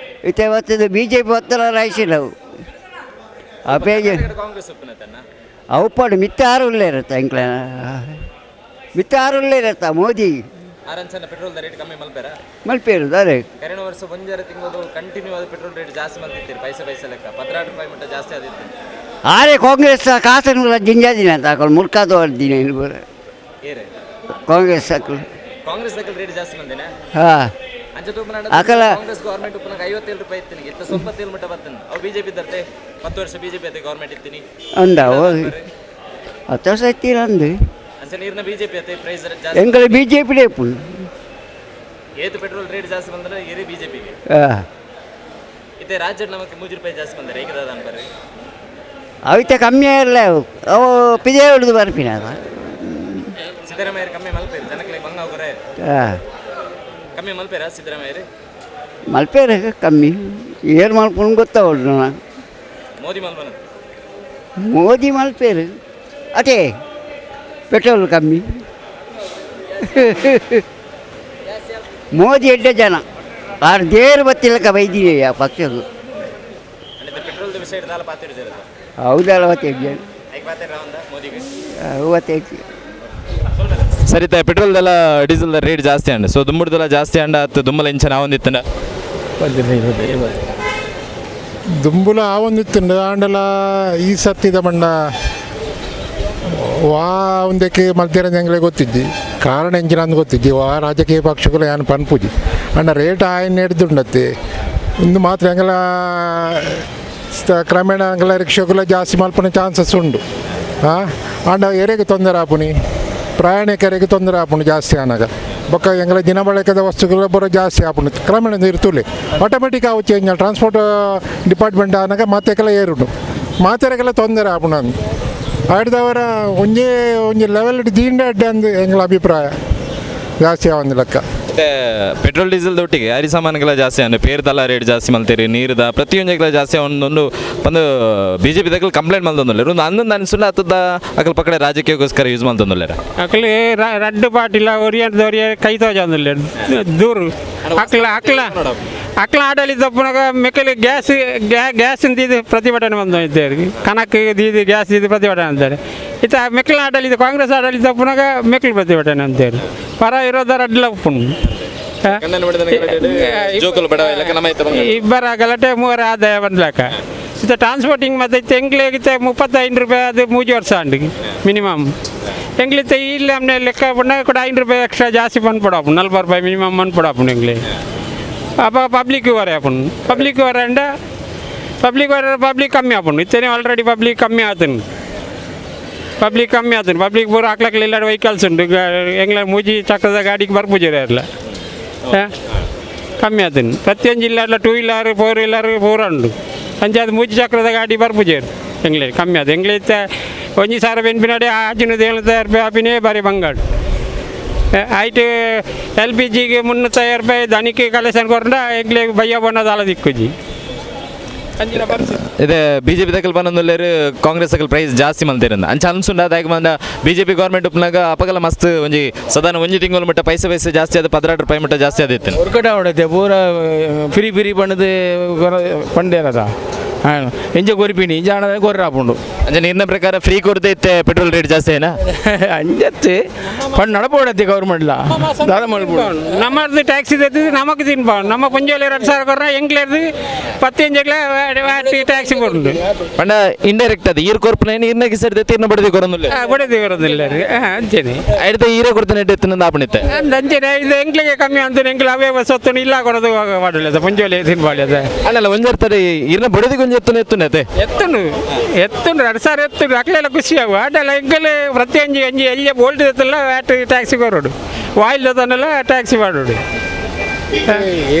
ಇತ್ತೆ ಬರ್ತದೆ ಬಿಜೆಪಿ ಬರ್ತಲ್ಲ, ರೈಸಿಲ್ಲ ಅವು ಆ ಪ್ರಯೋಜನ. ಕಾಂಗ್ರೆಸ್ ಒಪ್ಪುನತನ್ನ. ಅವು ಪಾಡು ಮಿತ್ತ ಆರು ಇರುತ್ತೆ ಎಂಕ್ಲ, ಮಿತ್ತ ಆರು ಇರುತ್ತ ಮೋದಿ. ಆರಂಚನ ಪೆಟ್ರೋಲ್ ರೇಟ್ ಕಮ್ಮಿ ಮಲ್ಪೆರ? ಮಲ್ಪೇರು ಅದೇ. ಕರೆನ ವರ್ಷ ಒಂಜರ ತಿಂಗಳು ಕಂಟಿನ್ಯೂ ಆದ ಪೆಟ್ರೋಲ್ ರೇಟ್ ಜಾಸ್ತಿ ಮಲ್ತಿತ್ತೀರಿ. ಪೈಸೆ ಪೈಸೆ ಲೆಕ್ಕ 12 ರೂಪಾಯಿ ಮಟ್ಟ ಜಾಸ್ತಿ ಆದಿತ್ತು. ಆರೆ ಕಾಂಗ್ರೆಸ್ ಕಾಸನ್ನು ಜಿಂಜಾದಿನ ಅಂತ ಹಾಕೊಂಡು ಮುಲ್ಕಾದ ದಿನ. ಏರೆ? ಕಾಂಗ್ರೆಸ್ ಹಾಕಲು. ಕಾಂಗ್ರೆಸ್ ದಾಕಲ್ ರೇಟ್ ಜಾಸ್ತಿ ಮಂದಿನ. ಹಾಂ. ಅಂಚೆ ತೂಪನಾಡ. ಅಕಲ- ಕಾಂಗ್ರೆಸ್ ಗೌರ್ಮೆಂಟ್ ಉಪ್ಪನಾಗ 57 ರೂಪಾಯಿ ಇತ್ತೀನಿ, ಇತ್ತ 97 ಮಟ್ಟ ಬರ್ತೇನೆ. ಅವು ಬಿಜೆಪಿ ದರ್ತೆ 10 ವರ್ಷ ಬಿಜೆಪಿ ಅತ್ತೆ ಗೌರ್ಮೆಂಟ್ ಇತ್ತೀನಿ. ಅಂದ 10 ವರ್ಷ ಇತ್ತೀರ ಅಂದು. ಅಂಚೆ ನೀರಿನ ಬಿಜೆಪಿ ಅತ್ತೆ ಪ್ರೈಸ್ ಜಾಸ್ತಿ. ಎಂಗಳ ಬಿಜೆಪಿ ಡೇಪು. ಏತು ಪೆಟ್ರೋಲ್ ರೇಟ್ ಜಾಸ್ತಿ ಬಂದ್ರೆ ಏರಿ ಬಿಜೆಪಿಗೆ. ಹಾಂ. ಇತ್ತೆ ರಾಜ್ಯ ನಮಗೆ 3 ರೂಪಾಯಿ ಜಾಸ್ತಿ ಬಂದರೆ ಹೇಗೆ ಅನ್ಬರ್ರಿ? ಅವಿತ ಕಮ್ಮಿ ಇಲ್ಲ ಅವು, ಅವು ಪಿಜೆ ಹಿಡಿದು ಬರ್ಪಿನ. ಸಿದ್ದರಾಮಯ್ಯ ಕಮ್ಮಿ ಮಲ್ಪೇರು, ಜನಕ್ಕೆ ಬಂಗ ಹೋಗ್ರೆ. ಹಾಂ. ಕಮ್ಮಿ ಮಲ್ಪೇರ ಸಿದ್ದರಾಮಯ್ಯ? ಮಲ್ಪೇರು ಕಮ್ಮಿ ಏನು ಮಲ್ಪುನ್ ಗೊತ್ತಾವಲ್ದು. ಮೋದಿ ಮಲ್ಪನ. ಮೋದಿ ಮಲ್ಪೇರು ಅದೇ ಪೆಟ್ರೋಲ್ ಕಮ್ಮಿ. ಮೋದಿ ಎಡ್ಡೆ ಜನ ಆರು ದೇರು ಬತ್ತಿಲ್ಲಕ ಬೈದೀನಿ ಆ ಪಕ್ಷದ್ದು. ಅಂದ್ರೆ ಪೆಟ್ರೋಲ್ ವಿಷಯ ದಾಲ ಪಾತಿರು. ಹೌದಲ್ಲ, ಬತ್ತಿದ್ದೆ. ಐಕ್ ಪಾತಿರ ಒಂದ ಮೋದಿಗೆ. ಬತ್ತೈತಿ. ಸರಿತ ಪೆಟ್ರೋಲ್ದೆಲ್ಲ ಡೀಸೆಲ್ ರೇಟ್ ಜಾಸ್ತಿ ಅಂಡ, ಸೊ ದುಮ್ಮುಡ್ದೆಲ್ಲ ಜಾಸ್ತಿ ಅಂಡ ಅತ್ತು ದುಮ್ಮಲ ಇಂಚನ ಆವೊಂದಿತ್ತಂಡ? ದುಂಬುಲ ಆವೊಂದಿತ್ತುಂಡು. ಆಂಡಲ ಈ ಸತ್ತಿದ ಬಣ್ಣ ವಾ ಒಂದಕ್ಕೆ ಮಲ್ತಿರ ಎಂಗ್ಲೆ ಗೊತ್ತಿದ್ದಿ, ಕಾರಣ ಎಂಚಿನ ಅಂದ್ ಗೊತ್ತಿದ್ದಿ. ವಾ ರಾಜಕೀಯ ಪಕ್ಷಗಳು ಯಾನ್ ಪನ್ಪುಜಿ. ಅಂಡ ರೇಟ್ ಆಯ್ನ ಹಿಡ್ದುಂಡತ್ತೆ. ಇಂದು ಮಾತ್ರ ಎಂಗಲ ಕ್ರಮೇಣ ಅಂಗಲ ರಿಕ್ಷಾಗುಲ ಜಾಸ್ತಿ ಮಲ್ಪುನ ಚಾನ್ಸಸ್ ಉಂಡು. ಹಾಂ, ಆಂಡ ಎರೆಗೆ ತೊಂದರೆ ಆಪುನಿ, ಪ್ರಯಾಣಿಕರಿಗೆ ತೊಂದರೆ ಆಪುಂಡು ಜಾಸ್ತಿ ಆನಾಗ. ಬೊಕ್ಕ ಎಂಗಲ ದಿನ ಬಳಕೆದ ವಸ್ತುಗಳು ಬರೋ ಜಾಸ್ತಿ ಆಪುಂಡು ಕ್ರಮೇಣ ಇರ್ತುಲೆ. ಆಟೋಮೆಟಿಕ್ ಅವು change transport department ಆನಾಗ ಮಾತೆಗೆಲ್ಲ ಏರುಂಡು, ಮಾತೆರೆಗೆಲ್ಲ ತೊಂದರೆ ಆಪುಂಡು. ಅಂದು ಆಡ್ದವರ ಒಂಜೇ ಒಂಜಿ ಲೆವೆಲ್ ದೀಂಡ ಅಡ್ಡೆ ಅಂದು ಎಂಗಳ ಅಭಿಪ್ರಾಯ, ಜಾಸ್ತಿ ಆವಂದು ಲೆಕ್ಕ. ಮತ್ತೆ ಪೆಟ್ರೋಲ್ ಡೀಸೆಲ್ ದೊಟ್ಟಿಗೆ ಅರಿ ಸಾಮಾನುಗಳ ಜಾಸ್ತಿ ಅಂದ್ರೆ ಪೇರ್ದಲ್ಲ ರೇಟ್ ಜಾಸ್ತಿ ಮಲ್ತೀರಿ, ನೀರ್ದ ಪ್ರತಿಯೊಂದು ಜಾಸ್ತಿ ಒಂದೊಂದು ಒಂದು ಬಿಜೆಪಿ ದಕ್ಕಲ್ ಕಂಪ್ಲೇಂಟ್ ಮಲ್ತೊಂದುಲ್ಲೆರ್. ಒಂದು ಅಂದೊಂದು ಅನ್ಸುಂಡ ಅತ್ತದ ಅಕಲ್ ಪಕ್ಕಡೆ ರಾಜಕೀಯಕ್ಕೋಸ್ಕರ ಯೂಸ್ ಮಲ್ತೊಂದುಲ್ಲೆರ. ಅಕ್ಲೆ ರಡ್ಡು ಪಾಟಿಲ ಒರಿಯರ್ದ ಒರಿಯ ಕೈ ತೋಜೊಂದುಲ್ಲೆರ್ ದೂರು. ಅಕ್ಲ ಅಕ್ಲ ಅಕ್ಲ ಆಡಳಿತ ತಪ್ಪುನಗ ಮೆಕ್ಕಲು ಗ್ಯಾಸ್ ಗ್ಯಾಸ್ ದೀದು ಪ್ರತಿಭಟನೆ ಬಂದು ಇದ್ದಾರೆ, ಕನಕ್ ದೀದು ಗ್ಯಾಸ್ ದೀದು ಪ್ರತಿಭಟನೆ ಅಂತಾರೆ. ಇತ್ತ ಮೆಕ್ಕಲ ಆಡಳಿತ ಕಾಂಗ್ರೆಸ್ ಆಡಳಿತ ತಪ್ಪುನಗ ಮೆಕ್ಕಲು ಪ್ರತಿಭಟನೆ ಅಂತಾರೆ. ಪರ ವಿರೋಧ ರಡ್ಲ ಉಪ್ಪುಂಡು. ಜೋಕುಲು ಬಡ ಲೆಕ್ಕ ನಮ್ಮ ಇತ್ತ ಬಂಗ. ಇಬ್ಬರ ಗಲಾಟೆ ಮೂವರ ಆದಾಯ ಬಂದ್ಲಾಕ. ಇತ್ತ ಟ್ರಾನ್ಸ್ಪೋರ್ಟಿಂಗ್ ಮತ್ತು ಇತ್ತ ಎಂಗ್ಲಿಗೆ 35 ರೂಪಾಯಿ, ಅದು ಮೂಜಿ ವರ್ಷ ಅಂಡು ಮಿನಿಮಮ್. ಎಂಗ್ಲಿತ್ತ ಇಲ್ಲ ಅಮ್ನೆ ಲೆಕ್ಕ ಪಂಡ ಕೂಡ 5 ರೂಪಾಯಿ ಎಕ್ಸ್ಟ್ರಾ ಜಾಸ್ತಿ ಬಂದ್ಬಿಡಪ್ಪ, 40 ರೂಪಾಯಿ ಮಿನಿಮಮ್ ಬಂದ್ಬಿಡಪ್ಪ ಎಂಗ್ಲಿ. ಅಪ್ಪ ಪಬ್ಲಿಕ್ ವರೆ ಆಪುಂಡು, ಪಬ್ಲಿಕ್ ವರೆ ಅಂಡ ಪಬ್ಲಿಕ್ ವರೆ ಪಬ್ಲಿಕ್ ಕಮ್ಮಿ ಆಪುಂಡು. ಇತ್ತನೇ ಆಲ್ರೆಡಿ ಪಬ್ಲಿಕ್ ಕಮ್ಮಿ ಆತನು, ಪಬ್ಲಿಕ್ ಕಮ್ಮಿ ಆತನು. ಪಬ್ಲಿಕ್ ಪೂರ ಹಾಕ್ಲಕ್ಲ ವೆಹಿಕಲ್ಸ್ ಉಂಟು. ಎಂಗ್ಲ ಮೂಜಿ ಚಕ್ರದ ಗಾಡಿಗೆ ಬರ್ಪುಜರ ಎಲ್ಲ ಕಮ್ಮಿ ಆತನು. ಪ್ರತಿಯೊಂದು ಜಿಲ್ಲೆ two wheeler four wheeler ಪೂರ ಉಂಡು. ಅಂಚಾದ ಮೂಜಿ ಚಕ್ರದ ಗಾಡಿ ಬರ್ಪುಜೇರು ಎಂಗ್ಲೇ ಕಮ್ಮಿ ಆತು. ಎಂಗ್ಲೇ ಇತ್ತ ಒಂಜಿ ಸಾವಿರ ಬೆನ್ಪಿನಾಡಿ 670 ರೂಪಾಯಿ ಆಪಿನೇ ಬಾರಿ ಬಂಗಾಡು ಐಟ್. ಎಲ್ ಪಿ ಜಿಗೆ 350 ರೂಪಾಯಿ ದನಿಕೆ ಕಲೆಕ್ಷನ್ ಕೊರಂಡ ಎಂಗ್ಲೇ ಬಯ್ಯ ಬಣ್ಣದ ದಿಕ್ಕುಜಿ ಅಂಚಿನ ಪರಿಸ್ಥಿತಿ. ಇದೆ ಬಿಜೆಪಿ ದಕ್ಕಲ್ ಬಂದೊಂದುಲ್ಲೆರ್, ಕಾಂಗ್ರೆಸ್ ದಕ್ಕಲ್ ಪ್ರೈಸ್ ಜಾಸ್ತಿ ಮಲ್ತಿರಂದ ಅಂಚ ಅನ್ಸುಂಡ. ಅದಾಗಿ ಬಂದ ಬಿಜೆಪಿ ಗೌರ್ಮೆಂಟ್ ಉಪ್ಪುನಾಗ ಅಪಗಲ ಮಸ್ತ್ ಒಂಜಿ ಸದಾನ ಒಂಜಿ ತಿಂಗಳು ಮಟ್ಟ ಪೈಸೆ ಪೈಸೆ ಜಾಸ್ತಿ ಆದ 16 ರೂಪಾಯಿ ಮಟ್ಟ ಜಾಸ್ತಿ ಆದಿತ್ತು. ವರ್ಕೌಟ್ ಆವಡತ್ತೆ ಪೂರ ಫ್ರೀ ಫ್ರೀ ಪಂಡದು ಪಂಡೇರದ ಎಂಜ ಕೊರಿಪಿನಿ ಇಂಜ ಹಣದ ಕೊರ್ರಾಪುಂಡು. ಅಂಚ ನಿರ್ನ ಪ್ರಕಾರ ಫ್ರೀ ಕೊರತೆ ಇತ್ತೆ ಪೆಟ್ರೋಲ್ ರೇಟ್ ಜಾಸ್ತಿ ಏನಾ? ಅಂಜತ್ತೆ ಪಂಡ್ ನಡಪೋಡತ್ತೆ ಗೌರ್ಮೆಂಟ್ಲ ದಾದ ಮಲ್ಪುಂಡು. ನಮ್ಮದು ಟ್ಯಾಕ್ಸಿ ತೆಗೆದು ನಮಕ್ ತಿನ್ಬ ನಮ್ಮ ಪುಂಜೋಲಿ 2000 ಕೊರ್ನ ಎಂಗ್ಲೇರ್ದು ಪತ್ತೆಂಜಗ್ಲ ಟ್ಯಾಕ್ಸಿ ಕೊಡುಂಡು. ಪಂಡ ಇಂಡೈರೆಕ್ಟ್ ಅದು ಈರ್ ಕೊರ್ಪುನ ಈರ್ನ ಕಿಸರ್ದೆ ತೀರ್ನ ಬಡದಿ ಕೊರೊಂದುಲ್ಲೆ. ಬಡದಿ ಬರೋದಿಲ್ಲ ಅಂಚೆನೆ. ಐಡ್ದ ಈರೇ ಕೊಡ್ತಾನೆ ಎತ್ತಿನ ಆಪಣಿತ್ತೆ. ಅಂಚೆನೆ ಇದು ಎಂಗ್ಲಿಗೆ ಕಮ್ಮಿ ಅಂತ ಎಂಗ್ಲ ಅವೇ ಸೊತ್ತು ಇಲ್ಲ ಕೊಡೋದು ಮಾಡಲ್ಲ ಪುಂಜೋಲಿ ತಿನ್ಬಾಳ್ಯದ. ಅಲ್ಲಲ್ಲ, ಒಂಜರ್ತದೆ ಈರ್ನ ಬಡದಿಗೆ ಒಂಜಿ ಎತ್ತುನ ಎತ್ತುನತೆ. ಎತ್ತುಂಡು ಎತ್ತುಂಡು 2000 ಎತ್ತುಂಡು. ಅಕ್ಲೆಲ್ಲ ಖುಷಿ ಆಗುವ ಆಟಲ್ಲ ಎಂಗಲೆ ಪ್ರತಿಯೊಂಜಿ ಒಂಜಿ ಎಲ್ಲಿ ಬೋಲ್ಟ್ ಎತ್ತಲ್ಲ ಟ್ಯಾಕ್ಸಿ ಕೊರೋಡು, ವಾಯಿಲ್ ತನ್ನಲ್ಲ ಟ್ಯಾಕ್ಸಿ ಮಾಡೋಡು.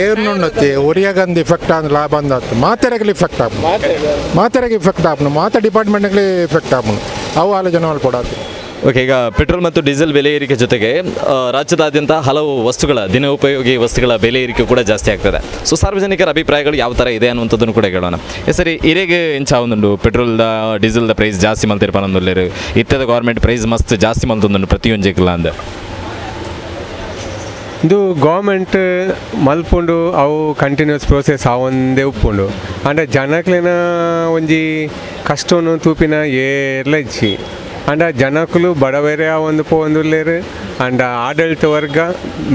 ಏರ್ನುಣ್ಣತ್ತೆ ಒರಿಯಾಗಂದು ಇಫೆಕ್ಟ್ ಆಂದ್ ಲಾಭ ಅಂದಾತು ಮಾತೆರೆಗಲಿ ಇಫೆಕ್ಟ್ ಆಪುಂಡು, ಮಾತೆರೆಗೆ ಇಫೆಕ್ಟ್ ಆಪುಂಡು, ಮಾತ ಡಿಪಾರ್ಟ್ಮೆಂಟ್ಗೆ ಇಫೆಕ್ಟ್ ಆಪುಂಡು. ಅವು ಆಲೋಚನೆ ಮಲ್ಪೊಡಾತು. ಓಕೆ, ಈಗ ಪೆಟ್ರೋಲ್ ಮತ್ತು ಡೀಸೆಲ್ ಬೆಲೆ ಏರಿಕೆ ಜೊತೆಗೆ ರಾಜ್ಯದಾದ್ಯಂತ ಹಲವು ವಸ್ತುಗಳ ದಿನ ಉಪಯೋಗಿ ವಸ್ತುಗಳ ಬೆಲೆ ಏರಿಕೆ ಕೂಡ ಜಾಸ್ತಿ ಆಗ್ತದೆ. ಸೊ ಸಾರ್ವಜನಿಕರ ಅಭಿಪ್ರಾಯಗಳು ಯಾವ ಥರ ಇದೆ ಅನ್ನುವಂಥದ್ದನ್ನು ಕೂಡ ಹೇಳೋಣ. ಎಸ್ ಸರಿ, ಇರೆಗೆ ಇಂಚ ಒಂದುಂಡು ಪೆಟ್ರೋಲ್ದ ಡೀಸೆಲ್ದ ಪ್ರೈಸ್ ಜಾಸ್ತಿ ಮಲ್ತಿರ್ಪನೊಂದುಲ್ಲೇರು, ಇತ್ತದ ಗೌರ್ಮೆಂಟ್ ಪ್ರೈಸ್ ಮಸ್ತ್ ಜಾಸ್ತಿ ಮಲ್ತೊಂದುಂಡು ಪ್ರತಿಯೊಂಜಿಕ್ಲ ಅಂದ. ಇದು ಗೌರ್ಮೆಂಟ್ ಮಲ್ಪುಂಡು, ಅವು ಕಂಟಿನ್ಯೂಸ್ ಪ್ರೋಸೆಸ್ ಆವೊಂದೇ ಉಪ್ಪುಂಡು. ಆಂಡ ಜನಕ್ಲೆನ ಒಂಜಿ ಕಷ್ಟನು ತೂಪಿನ ಏರ್ಲ ಇಜ್ಜಿ. ಆಂಡ ಜನಕುಲು ಬಡವೆರೆ ಆವೊಂದು ಪೋವೊಂದುಲ್ಲೆರ್. ಆಂಡ ಆಡಳಿತ ವರ್ಗ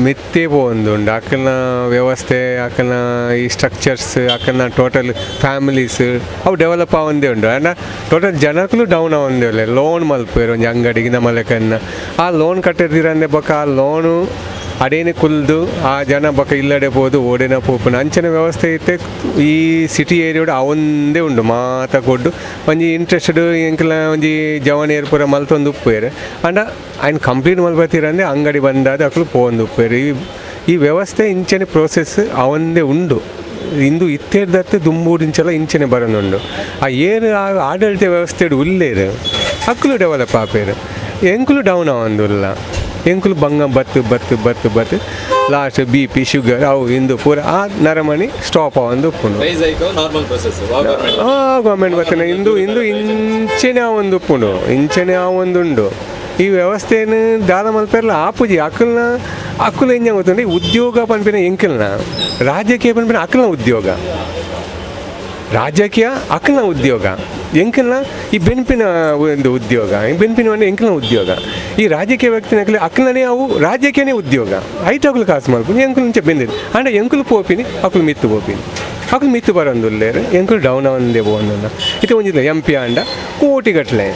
ಮಿತ್ತೇ ಪೋವೊಂದುಂಡು. ಅಕಲ್ನ ವ್ಯವಸ್ಥೆ, ಅಕಲ್ನ ಈ ಸ್ಟ್ರಕ್ಚರ್ಸ್, ಅಕಲ್ನ ಟೋಟಲ್ ಫ್ಯಾಮಿಲೀಸ್ ಅವು ಡೆವಲಪ್ ಆವೊಂದೇ ಉಂಡು. ಆಂಡ ಟೋಟಲ್ ಜನಕುಲು ಡೌನ್ ಆವೊಂದೇ ಉಲ್ಲೆರ್. ಲೋನ್ ಮಲ್ಪುವೆರ್ ಒಂಜಿ ಅಂಗಡಿಗೆ ನಮಲೆಕನ್ನ, ಆ ಲೋನ್ ಕಟ್ಟದಿರಂದೆ ಬೊಕ್ಕ ಆ ಲೋನು ಅಡೇನೆ ಕುಲ್ದು ಆ ಜನ ಬೊಕ ಇಲ್ಲಡೆ ಪೋದು ಓಡೆನ ಪೋಪುನ ಅಂಚನೆ ವ್ಯವಸ್ಥೆ ಇತ್ತೆ. ಈ ಸಿಟಿ ಏರಿಯಾಡ್ ಅವೊಂದೇ ಉಂಡು. ಮಾತ ಕೊಡ್ಡು ಒಂಜಿ ಇಂಟ್ರೆಸ್ಟೆಡ್ ಎಂಕಲ್ನ ಒಂಜಿ ಜವನಿಯರ್ ಪೂರ ಮಲ್ತೊಂದು ಉಪ್ಪುವೆರ್. ಆಂಡ ಐನ್ ಕಂಪ್ಲೀಟ್ ಮಲ್ಪತ್ತಿರಂದೆ ಅಂಗಡಿ ಬಂದಾದ ಅಕುಲು ಪೋವೊಂದು ಉಪ್ಪುವೆರ್. ಈ ಈ ವ್ಯವಸ್ಥೆ ಇಂಚನೆ ಪ್ರೋಸೆಸ್ ಅವೊಂದೇ ಉಂಡು. ಇಂದು ಇತ್ತೆರ್ದತ್ತು ದುಂಬುಡಿಂಚಲ ಇಂಚನೆ ಬರೊಂದುಂಡು. ಆ ಏರ್ ಆ ಆಡಳಿತ ವ್ಯವಸ್ಥೆಡ್ ಉಲ್ಲೇರ್ ಅಕುಲು ಡೆವಲಪ್ ಆಪೆರ್, ಎಂಕುಲು ಡೌನ್ ಆವೊಂದುಲ್ಲ. ಎಂಕುಲು ಬಂಗ ಬತ್ತು ಬತ್ತು ಬತ್ತು ಬತ್ತು last B P sugar ಅವು ಇಂದು ಪೂರ ಆ ನರಮಣಿ ಸ್ಟಾಪ್ ಆವೊಂದು ಉಪ್ಪುಂಡು. ಪ್ರೈಸ್ ಐಕೋ ನಾರ್ಮಲ್ ಪ್ರೊಸೆಸ್. ಆ ಗೌರ್ಮೆಂಟ್ ಬತ್ತಿನ ಇಂದು ಇಂದು ಇಂಚೆನೆ ಆವೊಂದು ಉಪ್ಪುಂಡು, ಇಂಚೆನೆ ಆವೊಂದುಂಡು. ಈ ವ್ಯವಸ್ಥೆನ್ ದಾದ ಮಲ್ಪೆರ್ಲ ಆಪುಜಿ. ಅಕಲ್ನ ಅಕುಲು ಎಂಜ ಗೊತ್ತುಂಡು, ಈ ಉದ್ಯೋಗ ಪನ್ಪಿನ ಎಂಕಲ್ನ ರಾಜಕೀಯ ಪನ್ಪಿನ ಅಕಲ್ನ ಉದ್ಯೋಗ, ರಾಜಕೀಯ ಅಕಲ್ನ ಉದ್ಯೋಗ, ಎಂಕಲ್ನ ಈ ಬೆನ್ಪಿನ ಒಂದು ಉದ್ಯೋಗ, ಈ ಬೆನ್ಪಿನ ಒಂದು ಎಂಕಲ್ನ ಉದ್ಯೋಗ. ಈ ರಾಜಕೀಯ ವ್ಯಕ್ತಿನಕಲೆ ಅಕಲ್ನೇ ಅವು ರಾಜಕೀಯನೇ ಉದ್ಯೋಗ. ಐಟ್ ಅಕುಲು ಕಾಸು ಮಲ್ಪುನಿ, ಎಂಕುಲು ಇಂಚ ಬೆಂದಿರಿ. ಆಂಡ ಎಂಕುಲು ಪೋಪಿನಿ, ಅಕುಲು ಮಿತ್ತು ಪೋಪಿನಿ, ಅಕುಲು ಮಿತ್ತು ಬರೋಂದುಲ್ಲೇರು, ಎಂಕುಲು ಡೌನ್ ಆವಂದೇ ಪೋವೊಂದುಲ್ಲ. ಇತ್ತೆ ಒಂಜಿಲ್ಲ ಎಂ ಪಿ ಆಂಡ ಕೋಟಿ ಗಟ್ಲೆ,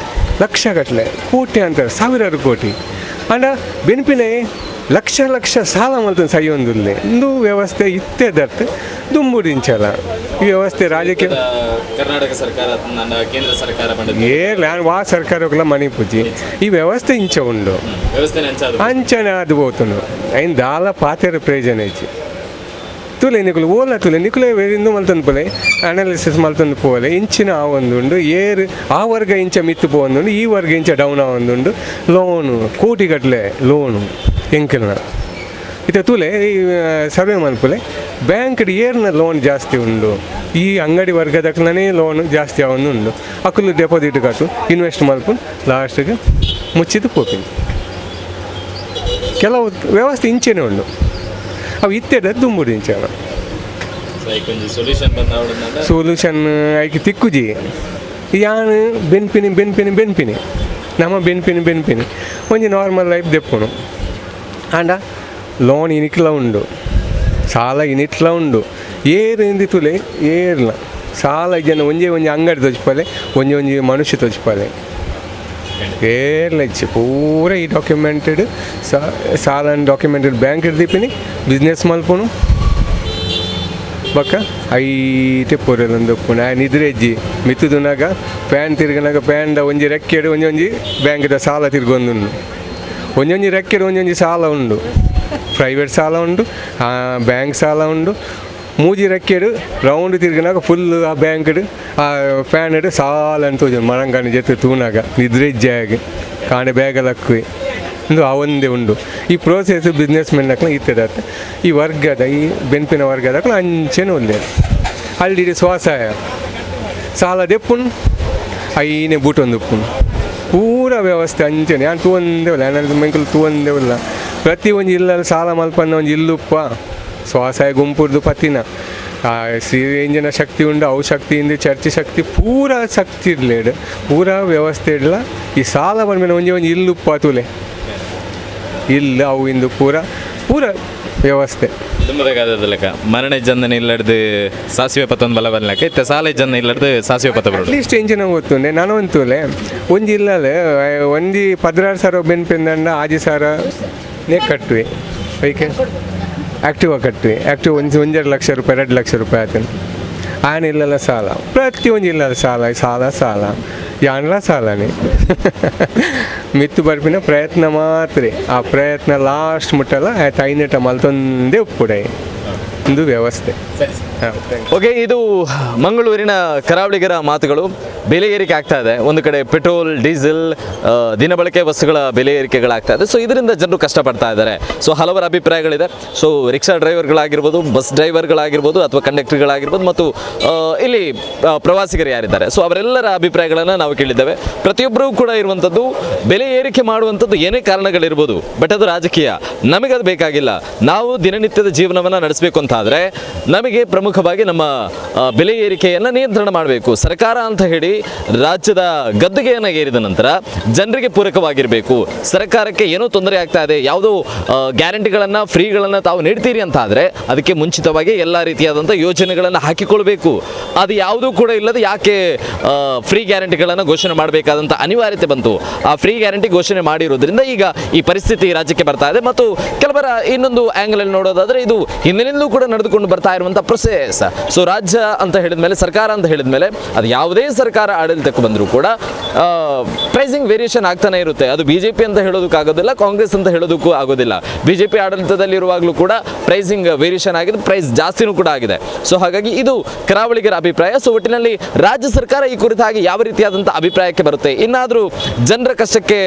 ಲಕ್ಷ ಗಟ್ಲೆ, ಕೋಟಿ ಅಂತಾರೆ, ಸಾವಿರಾರು ಕೋಟಿ. ಆಂಡ ಬೆನ್ಪಿನೇ ಲಕ್ಷ ಲಕ್ಷ ಸಾಲ ಮಲ್ತೊಂದು ಸೈಯೊಂದುಲ್ಲೆ ಇಂದು ವ್ಯವಸ್ಥೆ ಇತ್ತೆ ದರ್ತ್ ದುಂಬುಡಿಂಚಲ ಈ ವ್ಯವಸ್ಥೆ ರಾಜಕೀಯ ಕರ್ನಾಟಕ ಸರ್ಕಾರ ಕೇಂದ್ರ ಸರ್ಕಾರ ಏ ವಾ ಸರ್ಕಾರಕ್ಕೆಲ್ಲ ಮಣಿ ಪೂಜಿ ಈ ವ್ಯವಸ್ಥೆ ಇಂಚ ಉಂಡು ವ್ಯವಸ್ಥೆ ಅಂಚನೆ ಅದು ಪೋತುಂಡು ಐನ್ ದಾಲ ಪಾತೆರ ಪ್ರಯೋಜನ ಇಜ್ಜಿ ತುಲೆ ನಿಕುಲು ಓಲ ತುಲೆ ನಿಕುಲೆ ಇಂದು ಮಲ್ತೊಂದು ಪೋಲೆ ಅನಾಲಿಸಿಸ್ ಮಲ್ತೊಂದು ಪೋಲೆ ಇಂಚಿನ ಆವೊಂದುಂಡು ಏರ್ ಆ ವರ್ಗ ಇಂಚ ಮಿತ್ತು ಪೋವೊಂದುಂಡು ಈ ವರ್ಗ ಇಂಚ ಡೌನ್ ಆವೊಂದುಂಡು ಲೋನು ಕೋಟಿಗಟ್ಟಲೆ ಲೋನು ಎಂಕಲ್ನ ಇತ್ತೆ ತೂಲೆ ಈ ಸರ್ವೆ ಮಲ್ಪುಲೆ ಬ್ಯಾಂಕ್ಡ್ ಏರ್ನ ಲೋನ್ ಜಾಸ್ತಿ ಉಂಡು ಈ ಅಂಗಡಿ ವರ್ಗದಕ್ಲನೇ ಲೋನ್ ಜಾಸ್ತಿ ಆವೊಂದುಂಡು ಅಕುಲು ಡೆಪಾಸಿಟ್ ಕಟ್ಟು ಇನ್ವೆಸ್ಟ್ ಮಲ್ಪುನ್ ಲಾಸ್ಟಿಗೆ ಮುಚ್ಚಿದ್ದು ಪೋಪಿನಿ ಕೆಲವು ವ್ಯವಸ್ಥೆ ಇಂಚೆನೆ ಉಂಡು ಅವು ಇತ್ತೆದ ದುಂಬುಡು ಇಂಚನ ಸೊಲ್ಯೂಷನ್ ಐಕ್ ತಿಕ್ಕುಜಿ ಯಾನ್ ಬೆನ್ಪಿನಿ ಬೆನ್ಪಿನಿ ಬೆನ್ಪಿನಿ ನಮ ಬೆನ್ಪಿನಿ ಬೆನ್ಪಿನಿ ಒಂಜಿ ನಾರ್ಮಲ್ ಲೈಫ್ ದೆಪ್ಪುನು ಆಂಡ ಲೋನ್ ಇನಿಕ್ಲ ಉಂಡು ಸಾಲ ಇನಿಟ್ಲ ಉಂಡು ಏರ್ ಇಂದಿ ತುಲೆ ಏರ್ಲ ಸಾಲ ಜನ ಒಂಜೇ ಒಂಜಿ ಅಂಗಡಿ ತೋಚಿಪಾಲೆ ಒಂಜಿ ಒಂಜಿ ಮನುಷ್ಯ ತೋಚಿಪಾಲೆ ಏರ್ಲ ಇಚ್ಚಿ ಪೂರ ಈ ಡಾಕ್ಯುಮೆಂಟೆಡ್ ಸಾಲ ಡಾಕ್ಯುಮೆಂಟೆಡ್ ಬ್ಯಾಂಕ್ ದೀಪಿನಿ ಬಿಸ್ನೆಸ್ ಮಲ್ಪುನು ಬೊಕ್ಕ ಐತೆ ಪೊರೆಲೊಂದು ಉಪ್ಪುಂಡು ಆಯ್ ನಿದ್ರೆ ಇಜ್ಜಿ ಮಿತ್ತುದುನಾಗ ಫ್ಯಾನ್ ತಿರುಗನಾಗ ಫ್ಯಾನ್ದ ಒಂಜಿ ರೆಕ್ಕೆಡ್ ಒಂಜೊಂಜಿ ಬ್ಯಾಂಕ್ದ ಸಾಲ ತಿರ್ಗೊಂದುಂಡು ಒಂಜೊಂಜಿ ರೆಕ್ಕೆಡ್ ಒಂಜೊಂಜಿ ಸಾಲ ಉಂಡು ಪ್ರೈವೇಟ್ ಸಾಲ ಉಂಡು ಬ್ಯಾಂಕ್ ಸಾಲ ಉಂಡು ಮೂಜಿ ರೆಕ್ಕೆಡ್ ರೌಂಡ್ ತಿರ್ಗನಾಗ ಫುಲ್ ಆ ಬ್ಯಾಂಕ್ಡ್ ಆ ಫ್ಯಾನ್ಡ್ ಸಾಲ ಅಂತ ತೋಜುಂಡು ಮರಂಗಾನಿ ಜೊತೆ ತೂನಾಗ ನಿದ್ರೆ ಇಜ್ಜಿ ಆಗಿ ಕಾಣೆ ಬ್ಯಾಗ ಲಕ್ಕುವೆ ಉಂದು ಆ ಒಂದೇ ಉಂಡು ಈ ಪ್ರೋಸೆಸ್ ಬಿಸ್ನೆಸ್ ಮೆನ್ ಇತ್ತದ ಈ ವರ್ಗದ ಈ ಬೆನ್ಪಿನ ವರ್ಗದಕ್ಲ ಅಂಚೆನೆ ಉಲ್ಲೆರ್ ಅಲ್ಡಿಡಿ ಸ್ವಸಹಾಯ ಸಾಲ ದೆಪ್ಪುಂಡು ಐನೆ ಬೂಟೊಂದು ಉಪ್ಪುಂಡು ಪೂರ ವ್ಯವಸ್ಥೆ ಅಂಚನೆ ಯಾನ್ ತೂವೊಂದೇ ಉಲ್ಲ ಯಾನ್ ಮೆಂಕುಲು ತೂವೊಂದೇ ಉಲ್ಲ ಪ್ರತಿ ಒಂಜಿ ಇಲ್ಲಲ್ ಸಾಲ ಮಲ್ಪಂದ ಒಂಜಿ ಇಲ್ಲುಪ್ಪ ಸ್ವಸಹಾಯ ಗುಂಪುರ್ದು ಪತ್ತಿನ ಶ್ರೀ ಇಂಜಿನ ಶಕ್ತಿ ಉಂಡು ಅವು ಶಕ್ತಿ ಇಂದು ಚರ್ಚೆ ಶಕ್ತಿ ಪೂರ ಶಕ್ತಿ ಇರ್ಲೇಡ್ ಪೂರ ವ್ಯವಸ್ಥೆ ಇಡ್ಲ ಈ ಸಾಲ ಬಂದ್ಮೇಲೆ ಒಂಜಿ ಒಂಜಿ ಇಲ್ಲುಪ್ಪ ತೂಲೆ ಇಲ್ಲ ಅವು ಇಂದು ಪೂರ ಪೂರ ವ್ಯವಸ್ಥೆ ಲೆಕ್ಕ ಮರಣ ಜಂದನ ಇಲ್ಲಡ್ದು ಸಾಸಿವೆ ಪತ್ತೊಂದು ಬಲ ಬನ್ಲೆಕ್ಕ ಇತ್ತೆ ಸಾಲ ಜನ ಇಲ್ಲಡ್ದು ಸಾಸಿವೆ ಪತ್ತ ಬರೋಡು ಅಟ್ಲೀಸ್ಟ್ ಎಂಚಿನ ಗೊತ್ತುಂಡೆ ನಾನು ಒಂತೂಲೆ ಒಂಜಿ ಇಲ್ಲಲೆ ಒಂಜಿ 16 ಸಾವಿರ ಬೆನ್ಪಿಂದಂಡ ಆಜಿ ಸಾವಿರ ನೇ ಕಟ್ಟುವೆ ಐಕೆ ಆ್ಯಕ್ಟಿವ ಕಟ್ಟುವೆ ಆ್ಯಕ್ಟಿವ್ ಒಂಜಿ ಒಂಜರ ಲಕ್ಷ ರೂಪಾಯಿ 2 ಲಕ್ಷ ರೂಪಾಯಿ ಆತನ ಆನ ಇಲ್ಲಲ್ಲ ಸಾಲ ಪ್ರತಿ ಒಂಜಿ ಇಲ್ಲಲ್ಲ ಸಾಲ ಸಾಲ ಸಾಲ ಯಾನ್ಲ ಸಾಲನೇ ಮಿತ್ತು ಬರ್ಪಿನ ಪ್ರಯತ್ನ ಮಾತ್ರ ಆ ಪ್ರಯತ್ನ ಲಾಸ್ಟ್ ಮುಟ್ಟಲ್ಲ ಆಯ್ತು ಐನೆಟ ಮಲ್ತೊಂದೇ ಉಪ್ಪುಡೈ ಒಂದು ವ್ಯವಸ್ಥೆ. ಓಕೆ, ಇದು ಮಂಗಳೂರಿನ ಕರಾವಳಿಗರ ಮಾತುಗಳು. ಬೆಲೆ ಏರಿಕೆ ಆಗ್ತಾ ಇದೆ, ಒಂದು ಕಡೆ ಪೆಟ್ರೋಲ್ ಡೀಸೆಲ್ ದಿನಬಳಕೆ ವಸ್ತುಗಳ ಬೆಲೆ ಏರಿಕೆಗಳಾಗ್ತಾ ಇದೆ. ಸೊ ಇದರಿಂದ ಜನರು ಕಷ್ಟಪಡ್ತಾ ಇದ್ದಾರೆ. ಸೊ ಹಲವರ ಅಭಿಪ್ರಾಯಗಳಿದೆ. ಸೊ ರಿಕ್ಷಾ ಡ್ರೈವರ್ಗಳಾಗಿರ್ಬೋದು, ಬಸ್ ಡ್ರೈವರ್ಗಳಾಗಿರ್ಬೋದು, ಅಥವಾ ಕಂಡಕ್ಟರ್ಗಳಾಗಿರ್ಬೋದು, ಮತ್ತು ಇಲ್ಲಿ ಪ್ರವಾಸಿಗರು ಯಾರಿದ್ದಾರೆ, ಸೊ ಅವರೆಲ್ಲರ ಅಭಿಪ್ರಾಯಗಳನ್ನು ನಾವು ಕೇಳಿದ್ದೇವೆ. ಪ್ರತಿಯೊಬ್ಬರೂ ಕೂಡ ಇರುವಂಥದ್ದು ಬೆಲೆ ಏರಿಕೆ ಮಾಡುವಂಥದ್ದು ಏನೇ ಕಾರಣಗಳಿರ್ಬೋದು, ಬಟ್ ಅದು ರಾಜಕೀಯ, ನಮಗದು ಬೇಕಾಗಿಲ್ಲ. ನಾವು ದಿನನಿತ್ಯದ ಜೀವನವನ್ನು ನಡೆಸಬೇಕು ಅಂತ ಆದರೆ ನಮಗೆ ಪ್ರಮುಖವಾಗಿ ನಮ್ಮ ಬೆಲೆ ಏರಿಕೆಯನ್ನು ನಿಯಂತ್ರಣ ಮಾಡಬೇಕು. ಸರ್ಕಾರ ಅಂತ ಹೇಳಿ ರಾಜ್ಯದ ಗದ್ದುಗೆಯನ್ನು ಏರಿದ ನಂತರ ಜನರಿಗೆ ಪೂರಕವಾಗಿರಬೇಕು. ಸರ್ಕಾರಕ್ಕೆ ಏನೋ ತೊಂದರೆ ಆಗ್ತಾ ಇದೆ, ಯಾವುದೋ ಗ್ಯಾರಂಟಿಗಳನ್ನು ಫ್ರೀಗಳನ್ನು ತಾವು ನೀಡ್ತೀರಿ ಅಂತ ಆದರೆ ಅದಕ್ಕೆ ಮುಂಚಿತವಾಗಿ ಎಲ್ಲ ರೀತಿಯಾದಂಥ ಯೋಜನೆಗಳನ್ನು ಹಾಕಿಕೊಳ್ಬೇಕು. ಅದು ಯಾವುದೂ ಕೂಡ ಇಲ್ಲದೆ ಯಾಕೆ ಫ್ರೀ ಗ್ಯಾರಂಟಿಗಳನ್ನು ಘೋಷಣೆ ಮಾಡಬೇಕಾದಂಥ ಅನಿವಾರ್ಯತೆ ಬಂತು? ಆ ಫ್ರೀ ಗ್ಯಾರಂಟಿ ಘೋಷಣೆ ಮಾಡಿರೋದ್ರಿಂದ ಈಗ ಈ ಪರಿಸ್ಥಿತಿ ರಾಜ್ಯಕ್ಕೆ ಬರ್ತಾ ಇದೆ. ಮತ್ತು ಕೆಲವರ ಇನ್ನೊಂದು ಆ್ಯಂಗಲಲ್ಲಿ ನೋಡೋದಾದರೆ ಇದು ಹಿಂದಿನಿಂದಲೂ ಕೂಡ ನಡೆದುಕೊಂಡು ಬರ್ತಾ ಇರುವಂಥ ಪ್ರೊಸೆಸ್. ಸೊ ರಾಜ್ಯ ಅಂತ ಹೇಳಿದ ಮೇಲೆ, ಸರ್ಕಾರ ಅಂತ ಹೇಳಿದ ಮೇಲೆ, ಅದು ಯಾವುದೇ ಸರ್ಕಾರ ಆಡಳಿತಕ್ಕೆ ಬಂದರೂ ಕೂಡ ಪ್ರೈಸಿಂಗ್ ವೇರಿಯೇಷನ್ ಆಗ್ತಾನೆ ಇರುತ್ತೆ. ಅದು ಬಿಜೆಪಿ ಅಂತ ಹೇಳೋದಕ್ಕಾಗೋದಿಲ್ಲ, ಕಾಂಗ್ರೆಸ್ ಅಂತ ಹೇಳೋದಕ್ಕೂ ಆಗೋದಿಲ್ಲ. ಬಿಜೆಪಿ ಆಡಳಿತದಲ್ಲಿರುವಾಗಲೂ ಕೂಡ ಪ್ರೈಸಿಂಗ್ ವೇರಿಯೇಷನ್ ಆಗಿದೆ, ಪ್ರೈಸ್ ಜಾಸ್ತಿನೂ ಕೂಡ ಆಗಿದೆ. ಸೊ ಹಾಗಾಗಿ ಇದು ಕರಾವಳಿಗರ ಅಭಿಪ್ರಾಯ. ಸೊ ಒಟ್ಟಿನಲ್ಲಿ ರಾಜ್ಯ ಸರ್ಕಾರ ಈ ಕುರಿತಾಗಿ ಯಾವ ರೀತಿಯಾದಂಥ ಅಭಿಪ್ರಾಯಕ್ಕೆ ಬರುತ್ತೆ, ಇನ್ನಾದರೂ ಜನರ ಕಷ್ಟಕ್ಕೆ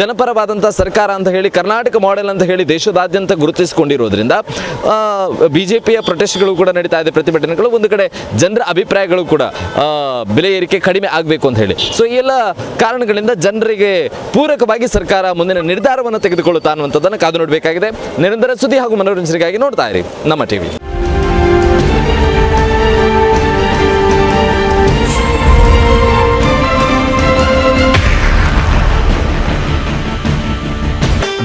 ಜನಪರವಾದಂಥ ಸರ್ಕಾರ ಅಂತ ಹೇಳಿ ಕರ್ನಾಟಕ ಮಾಡೆಲ್ ಅಂತ ಹೇಳಿ ದೇಶದಾದ್ಯಂತ ಗುರುತಿಸಿಕೊಂಡಿರೋದ್ರಿಂದ ಬಿಜೆಪಿಯ ಪ್ರೊಟೆಸ್ಟ್ಗಳು ಕೂಡ ನಡೀತಾ ಇದೆ, ಪ್ರತಿಭಟನೆಗಳು, ಒಂದು ಕಡೆ ಜನರ ಅಭಿಪ್ರಾಯಗಳು ಕೂಡ ಬೆಲೆ ಏರಿಕೆ ಕಡಿಮೆ ಆಗಬೇಕು ಅಂತ ಹೇಳಿ. ಸೊ ಈ ಎಲ್ಲ ಕಾರಣಗಳಿಂದ ಜನರಿಗೆ ಪೂರಕವಾಗಿ ಸರ್ಕಾರ ಮುಂದಿನ ನಿರ್ಧಾರವನ್ನು ತೆಗೆದುಕೊಳ್ಳುತ್ತಾ ಅನ್ನುವಂಥದ್ದನ್ನು ಕಾದು ನೋಡಬೇಕಾಗಿದೆ. ನಿರಂತರ ಸುದ್ದಿ ಹಾಗೂ ಮನೋರಂಜನೆಗಾಗಿ ನೋಡ್ತಾ ಇರಿ ನಮ್ಮ ಟಿವಿ.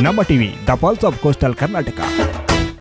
ನಮ್ಮ TV, the pulse of coastal Karnataka.